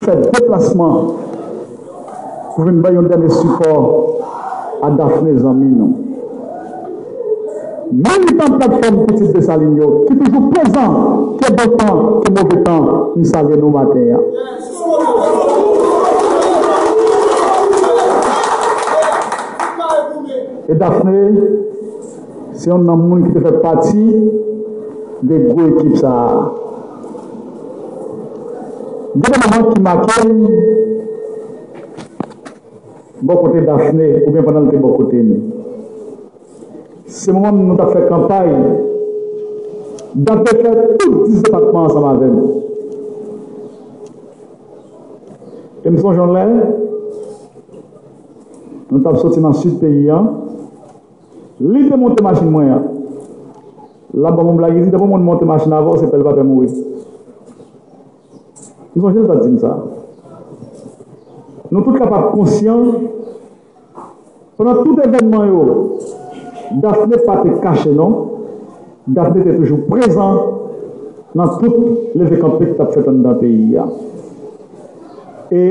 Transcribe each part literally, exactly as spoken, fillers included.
fè deplasman pou vin bay yon dènye sipò a Daphné, zanmi nou. Militan Platfòm Pitit Desalin yo, ki toujou prezan, ke bon tan, ke move tan, m salye nou maten an. E Daphné, se youn nan moun ki te fè pati de gwo ekip sa a. Gen de moman ki make m bò kote Daphné, oubyen pandan l te bò kote m. Se moman nou t ap fè kanpay, Daphné fè tout dis depatman ansanm avè m. E m sonje yon lè, nou t ap soti nan sid peyi a, li te monte machin mwen an. L ap ban m yon blag, li di, "Depi yon moun monte machin avè w, se pè l pa pè mouri." M sonje l ta di m sa. Nou tout kapab konsyan, pandan tout evènman yo, Daphné pa te kache non. Daphné te toujou prezan nan tout leve kanpe ki t ap fèt anndan peyi a. E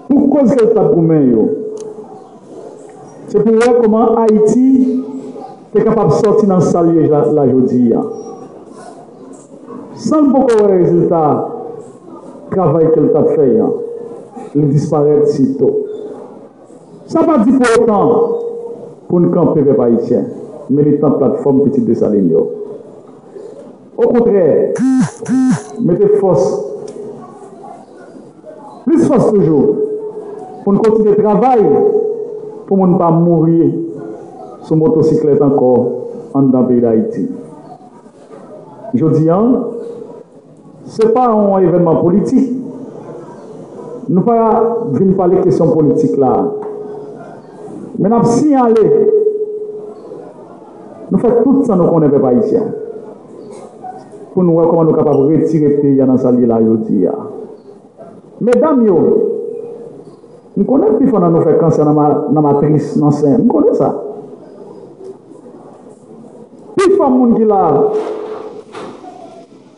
pou koz ke l t ap goumen yo, se pou wè kòman Ayiti te kapab sòti nan sa l ye la, la jodi a. San l poko wè rezilta travay ke l t ap fè a, li disparèt sito. Sa pa di pou otan pou n kanpe, pèp ayisyen, militan Platfòm Pitit Desalin yo. Okontrè, mete fòs, plis fòs toujou, pou n kontinye travay pou moun pa mouri sou motosiklèt ankò anndan peyi Dayiti. Jodi a, se pa yon evènman politik. Nou pa vin pale kesyon politik la. Men n ap siyale, nou fè tout sa nou konnen, pèp ayisyen, pou nou wè kòman nou kapab retire peyi a nan sa l ye la jodi a. Medam yo, m konnen pifò nan nou fè kansè nan, ma-, nan matris, nan sen. M konnen sa. Pifò moun ki la,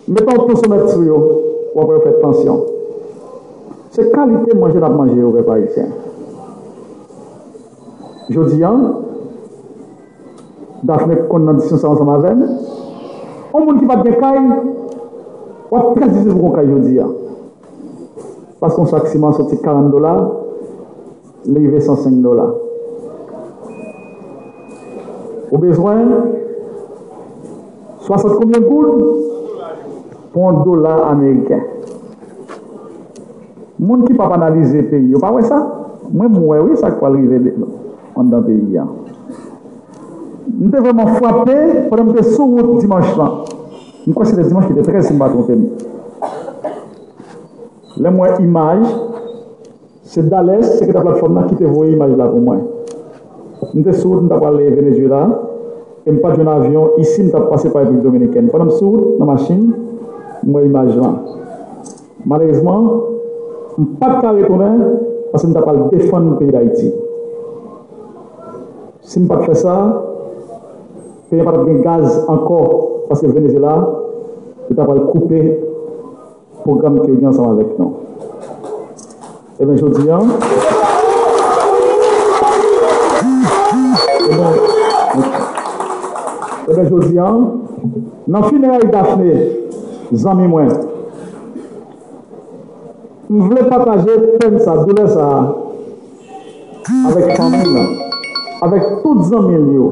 met yon tansomèt sou yo, w ap wè yo fè tansyon. Se kalite manje n ap manje yo, pèp ayisyen. Jodi a, Daphné konn nan diskisyon sa ansanm avè m. Yon moun ki pa t gen kay, w ap trè difisil pou w gen yon kay jodi a. Paske yon sak siman soti karant dola, li rive san senk dola. Ou bezwen swasant konbyen goud pou yon dola ameriken. Moun ki p ap analize peyi yo pa wè sa. Mwen, m wè wi sa k pral rive anndan peyi a. M te vrèman frape pandan m te sou wout dimanch lan. M kwè se te dimanch ki te trèz, si m pa twonpe m. Lè m wè imaj, se Dales, sekretè Platfòm nan, ki te voye imaj la pou mwen. M te sou wout, m t ap prale Venezuela, e m pa t jwenn avyon isi, m t ap pase pa Repiblik Dominikèn. Pandan m sou wout, nan machin, m wè imaj lan. Malerezman, m pa t ka retounen, paske m t ap al defann peyi Dayiti. Si m pa t fè sa, peyi a pa t ap gen gaz ankò, paske Venezuela, yo t ap al koupe pwogram ke yo gen ansanm avèk nou. Ebyen, jodi a, ebyen, ebyen, jodi a, nan fineray Daphné, zanmi mwen, m vle pataje pèn sa, doulè sa, avèk fanmi l, avèk tout zanmi l yo,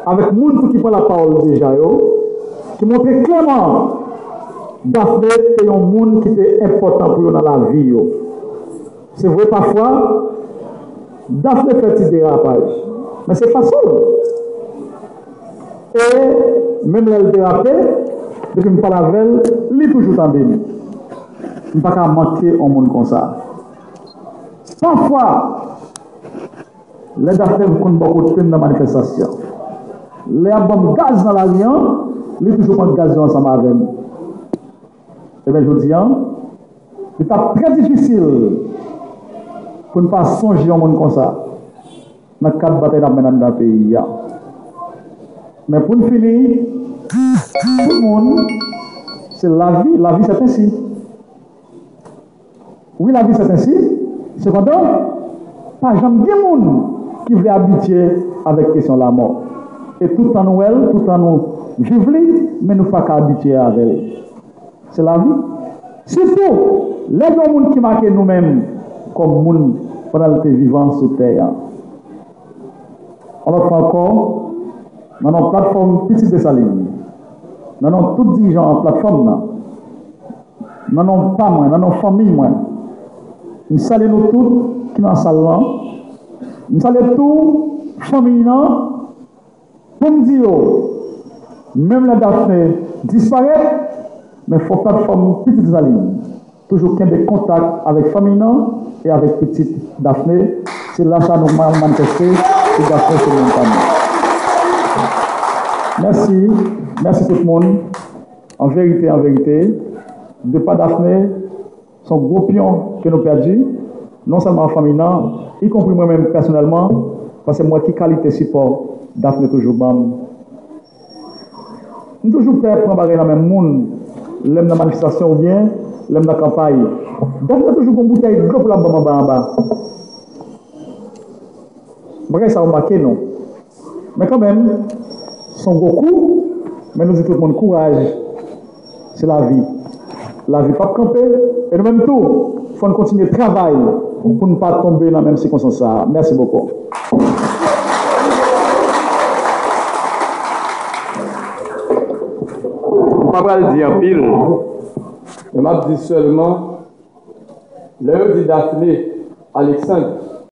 avèk moun tou ki pran lapawòl deja yo, ki montre klèman Daphné te yon moun ki te enpòtan pou yo nan lavi yo. Se vre, pafwa, Daphné fè ti derapaj, men se fason l. E menm lè l derape, depi m pale avè l, li toujou tande m. M pa ka manke yon moun konsa. Pafwa, lè Daphné konn bò kote m nan manifestasyon, lè y ap ban m gaz nan lari an, li toujou pran gaz yo ansanm avè m. Ebyen, jodi a, li t ap trè difisil pou n pa sonje yon moun konsa nan kad batay n ap mennen anndan peyi a. Men pou n fini, tout moun, se lavi, lavi c'est ainsi. Wi, lavi se ensi. Sepandan, pa janm gen moun ki vle abitye avèk kesyon lamò. E tout tan nou wè l, tout tan nou viv li, men nou pa ka abitye avè l. Se lavi. Sitou, lè gen yon moun ki make nou menm kòm moun pandan l te vivan sou tè a. Yon lòt fwa ankò, nan non platfòm Pitit Desalin, nan non tout dirijan platfòm nan, nan non pa mwen, nan non fanmi mwen, m salye nou tout ki nan sal lan. M salye tou fanmi nan, pou m di yo, menm lè Dafne disparèt, men fò platfòm Pitit Desalin toujou kenbe kontak avèk fanmi nan e avèk pitit Dafne. Se la sa nou ma-, manifeste pou Dafne se moun pa nou. Mèsi, mèsi tout moun. An verite, an verite, depa Dafne, se yon gwo pyon ke nou pèdi, non sèlman an fanmi nan, ikonpri mwen menm pèsonèlman, paske m wè ki kalite sipò Dafne toujou ban m. M toujou pè pran bagay nan men moun, lè m nan manifestasyon oubyen lè m nan kanpay. Dafne toujou gon boutèy dlo pou l ap ban m anba anba. Bagay sa yo make nou. Men kanmenm, se yon gwo kou, men nou di tout moun kouraj. Se lavi. Lavi p ap kanpe, e nou menm tou, fò n kontinye travay pou n pa tonbe nan menm sikonstans sa a. Mèsi bokou. M pa pral di anpil, men m ap di sèlman, lè yo di Dafne Alexandre,